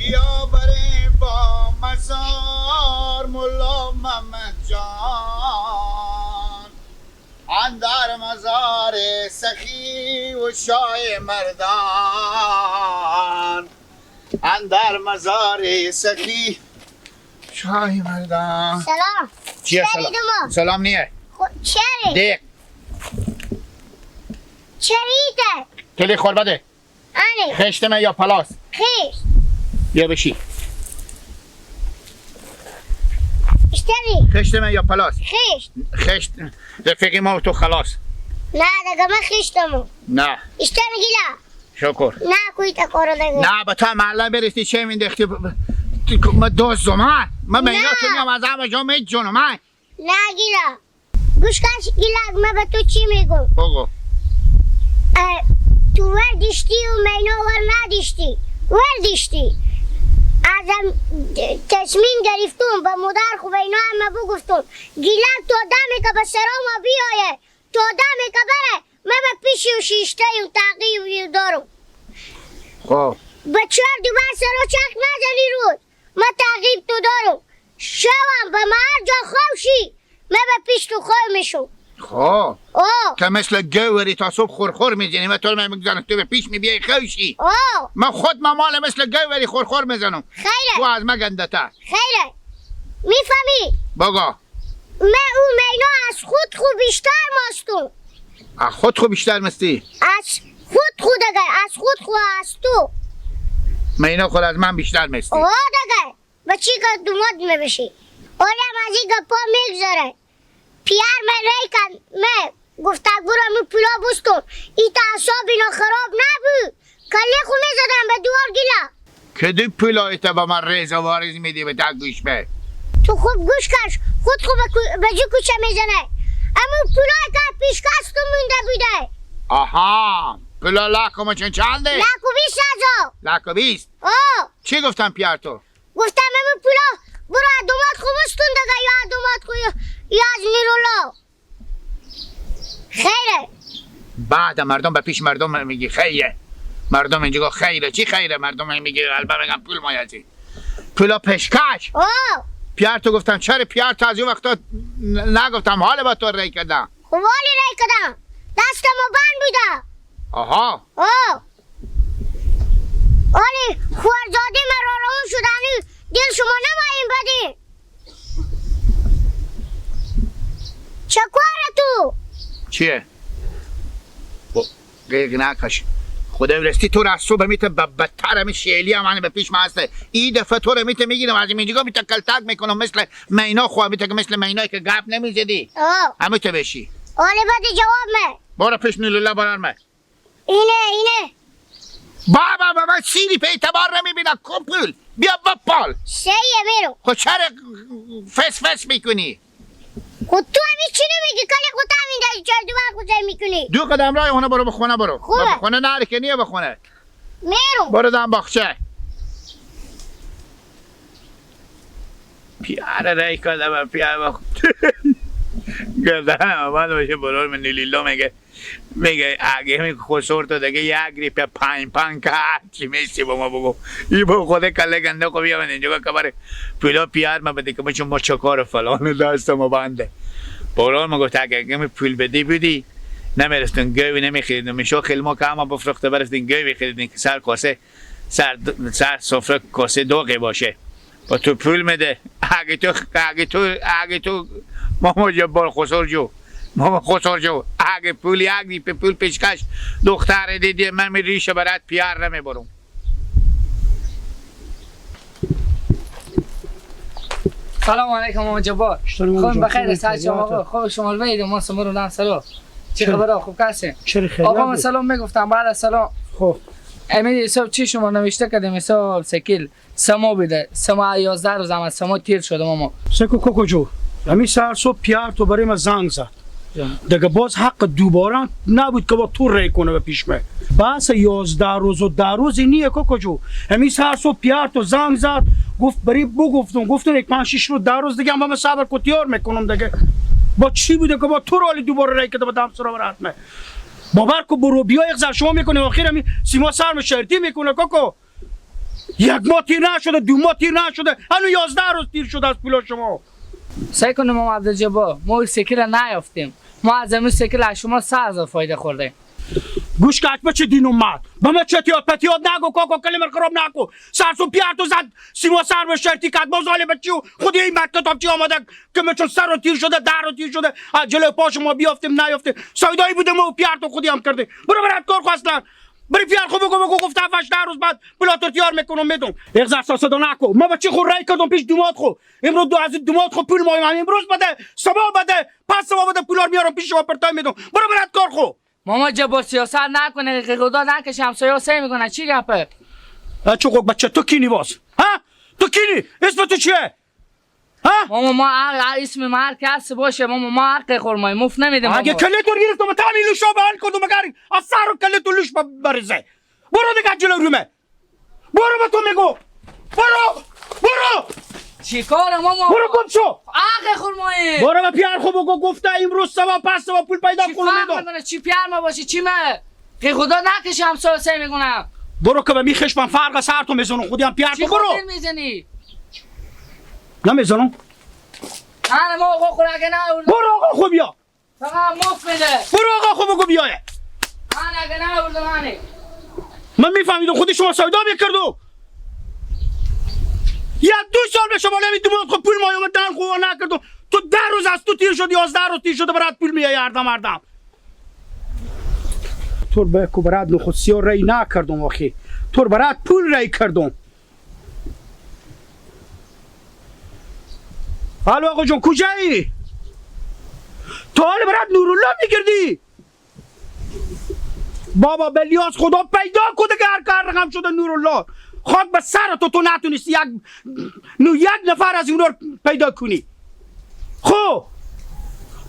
بیا بریم با مزار ملا محمد جان، اندر مزار سخی و شای مردان، اندر مزار سخی شای مردان. سلام. چیه سلام؟ سلام نیه. چری؟ دیق. چریده؟ تلی خور بده. آنه. خشتمه یا پلاس؟ خشت. بیا بشی. اشتری. خشتمه یا پلاس؟ خشت. خشت رفیقی ما و تو خلاص. نه دیگه من خشتمو. نه. اشتری گیلا. شکر. نه کوی تا کارو دیگه. نه با تو محله برستی چه میندختی؟ من دوست من. من مینا تو میام از همه جا می جونم من. نه گیلا. گوش کش گیلا من به تو چی میگم؟ بگو. تو وردشتی و مینا ور نداشتی. وردشتی. ازم تصمیم گرفتم به مادر خو اینا همه بگفتم گیلک تا دمی که به سرام بیایه تا دمی که بره من به پیش و شیشته و تعقیب دارم. خب به چهار دوبر سرا چک نزنی روز من تعقیب تو دارم. شوم به من هر جا خوشی من به پیش تو خواه میشم. خب که مثل گوری تا صبح خورخور میزنی و تو رو میگذارم تو به پیش میبیای خوشی. من خود مال مثل گوری خورخور میزنم. خیره تو از من گنده تر. خیره میفهمی؟ بگو. من او مینا از خود خو بیشتر ماستم. از خود خو بیشتر مستی؟ از خود خو دیگه، از خود خو از تو. مینا خود از من بیشتر مستی. آه دیگه به چی که دوماد میبشی؟ آرم از این گپا میگذاره. پیر من ری کن من گفتگو را می پولا بستم ای تا اعصاب اینا خراب نبود کلی خو میزدم به دوار گیلا. کدی پولا ایتا با من ریز و واریز میدی به تک گوش به؟ تو خوب گوش کش خود خوب به جو کوچه میزنه اما پولای که پیشکش تو مونده بوده. آها پولا لکم چون چنده؟ 120,000. 120؟ آه. چی گفتم پیر تو؟ گفتم اما پولا برو دومات خوب بستون دیگه یا دومات خو یا از نیرولا. خیره. بعد مردم به پیش مردم میگی خیره. مردم اینجا خیره. چی خیره؟ مردم میگی البته میگم پول مایزی پولا پشکش. آه. پیر تو گفتم چرا پیر تو از اون وقتا نگفتم حال با تو ری کردم. خب حالی ری کردم دستمو بند بوده. آها. آه. حالی خوارزاده من را روان شدنی دل شما نماییم بدی. چه کاره تو؟ چیه؟ قیق نکش خدا ورستی تو را از صبح میته بدتر همین شیلی هم به پیش ما هسته. این دفعه تو رو میته میگیرم از اینجا میته کلتک میکنم مثل مینا خو میته که مثل مینایی که گپ نمیزدی همه تو بشی. آله بده جواب من. برو پیش نیلولا برار من. اینه اینه. بابا بابا سیری په اعتبار نمیبینم کپول بیا بپال. سیه میرو. خب چرا فس فس میکنی؟ خود تو همی چی نمیگی؟ کلی خود همین داری چهار دوبار خود میکنی. دو قدم رای خونه برو به خونه برو. خوبه. به خونه نری که نیه به خونه. میرو. برو دم باغچه. پیاره رای کردم پیاره گردنم آمد باشه برو من نیلیلا میگه میگه اگه می خسور تو دیگه یک ریپه پنج پنج که هرچی میسی با ما بگو ای با خود کله گنده خو بیا من اینجا کبره پولا پیار ما بده که ما چکار فلان دستم بنده. برو ما گفت اگه می پول بدی بودی نمیرستون گوی نمیخریدیم میشو خیلی ما که همه بفروخته برفتین گوی خریدین که سر کاسه سر سر سفره کاسه دوغی باشه با تو پول میده. اگه تو اگه تو اگه تو ماما جبار خسر جو ماما خسر جو اگه پول یک پول پیشکش دختر دیدی من می ریشه برات پیار نمیبرم. سلام علیکم ماما جبار. خوب بخیر سعید شما آقا. خوب شما رو ما سمرو نام سلام. چه خبره؟ خوب کسی؟ آقا من سلام میگفتم بعد از سلام. خب امید حساب چی شما نوشته کردیم حساب سکیل سما بوده سما 11 روز هم از سما تیر شده ماما. سکو کوکو جو همین سر صبح پیار تو برای ما زنگ زد دیگه باز حق دوباره نبود که با تو ری کنه به پیش من. بس 11 روز و 10 روز نیه کوکو جو. همین سر صبح پیار تو زنگ زد گفت برای بگفتم گفتم یک 5 6 روز 10 روز دیگه هم صبر کو تیار میکنم دیگه. با چی بوده که با تو رو دوباره ری کرده با دم سرا برات من. باور کو برو بیا یک زر شما میکنه آخر همین سیما سر شرطی میکنه کوکو. یک ماه تیر نشده، 2 ماه تیر نشده، هنوز 11 روز تیر شده از پول شما. سعی کنیم ماما عبدالجبار، ما سکیل نیافتیم. ما از این سکیل از شما 3000 فایده خورده. گوش که بچه دین اومد به من چتیات پتیات نگو کاکا، کلمه خراب نکو. سرسو پیار تو زد سیما سر به شرطی کد باز حال بچی و خودی این مرد کتابچی آمده که من چون سر رو تیر شده در رو تیر شده از جلوی پاش ما بیافتیم نیافتیم. سایدایی بوده ما و پیار تو خودی هم کرده. برو برات کار خواستن بری پیار خو بگو بگو گفت 7 روز بعد پولاتو تیار میکنم میدم. اغزر صدا نکو. ما بچه خو رای کردم پیش دوماد خو. امروز دو از دوماد خو پول مایم امروز بده صبح بده پس صبح بده پولار میارم پیش شما پرتای میدم. برو برات کار خو. ماما جبار سیاست نکنه، خدا نکشه همسایه‌ها سعی میکنن. چی گپه؟ چو قوق بچه تو کینی باز؟ ها؟ تو کینی؟ اسم تو چیه؟ ها؟ ماما ما اسم ما هر کس باشه ماما، ما حق خورمای مفت نمیدیم. اگه کله تو گرفتم تا لوشا به حال کردم مگر از سر و کله تو لوش بریزه. برو دیگه جلو رومه. برو به تو میگو. برو برو. چیکار ماما؟ برو گم شو. حق خورمای. برو به پیار خو بگو گفته امروز صبح پس صبح پول پیدا کنم میدم. چی پیار ما باشی چی ما؟ خدا نکشه همسایه سعی میکنم. برو که به میخش من فرق سر تو میزنم خودی هم پیار تو برو. چی میزنی؟ نمیزنم. نه ما آقا خور اگه نه برو آقا خو بیا. فقط مفت میده. برو آقا خو بگو بیایه. من اگه نه آوردم منی. من میفهمیدم خودی شما سودا میکردو. یا 2 سال به شما نمیدم خب پول ما اومدن خو نکردم. تو 10 روز از تو تیر شد 11 روز تیر شده برات پول میای اردم اردم. تو به کو برات نخود ری نکردم آخی. تو برات پول ری کردم. الو آقا جان کجایی؟ تو حال برات نورالله میگردی؟ بابا بلیاس خدا پیدا کنه که هر کار رقم شده نورالله. خاک به سر تو، تو نتونستی یک نفر از اونا رو پیدا کنی. خب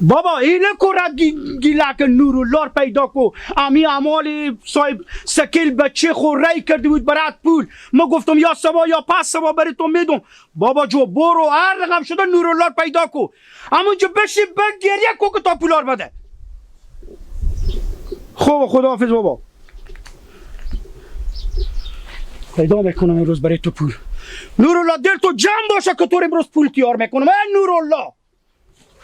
بابا اینه کرد گیلک نورالله پیدا کو. امی امال صاحب سکیل بچه خو رای کرده بود برات پول. ما گفتم یا صبح یا پس صبح بری تو میدم. بابا جو برو هر رقم شده نورالله پیدا کو. همونجا بشی بگریه کو که تا پولار بده. خب خداحافظ بابا. پیدا میکنم امروز برای تو پول. نورالله دل تو جمع باشه که تو امروز پول تیار میکنم. ای نورالله.